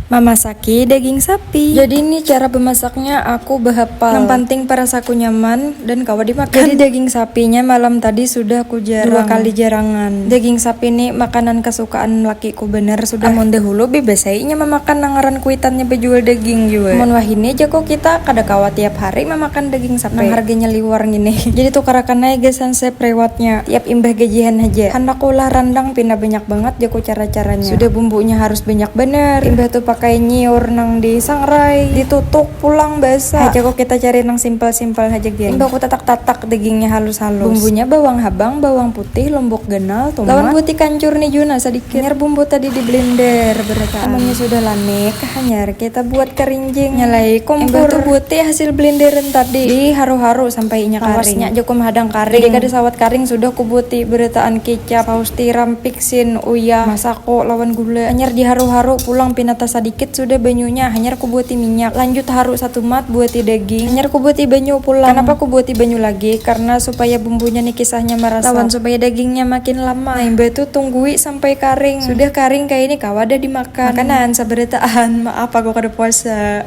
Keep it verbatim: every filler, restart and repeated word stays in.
Mamasaki daging sapi. Jadi ini cara bemasaknya aku bahapal. Nang panting parasaku nyaman dan kawa dimakan. Jadi daging sapinya malam tadi sudah kujarang. Dua kali jarangan. Daging sapi ni makanan kesukaan lakiku bener sudah. Amun dahulu bebas ai inya memakan nang ngaran kuitannya bejual daging jua. Amun wahini jako kita kada kawa tiap hari memakan daging sapi. Nang harganya liwar ngini. Jadi tukarakan ai gasan chef rewardnya. Tiap imbah gajihan haja. Handak ulah randang pina banyak bangat jako cara-caranya. Sudah bumbunya harus banyak banar. Imbah tu pakai nyiur nang disangrai, ditutuk pulang basa. Haja kok kita cari nang simpel-simpel haja gin. Imbah ku tatak-tatak dagingnya halus-halus. Bumbunya bawang habang, bawang putih, lombok ganal, tomat. Lawan buati kancur ni jua nah sadikit. Hanyar bumbu tadi di blender berataan. Amunnya sudah lanik, hanyar kita buat karinjing. Nyalai kompor. Imbah tu buati hasil blenderan tadi diharu-haru sampai inya karing. Lawasnya jako mahadang karing. Jadi kada sawat karing sudah ku buati berataan kicap, saus tiram, piksin, uyah, masako lawan gula. Hanyar diharu-haru pulang pinata sadikit sudah banyunya. Hanyar ku buati minyak. Lanjut haru satumat buati daging. Hanyar ku buati banyu pulang. Kanapa ku buati banyu lagi? Karena supaya bumbunya ni kisahnya marasap. Lawan supaya dagingnya makin lama. Nah, imbah tu tunggui sampai karing. Sudah karing kaya ini kawa dah dimakan. Makanan sabarataan. Maaf aku kada puasa.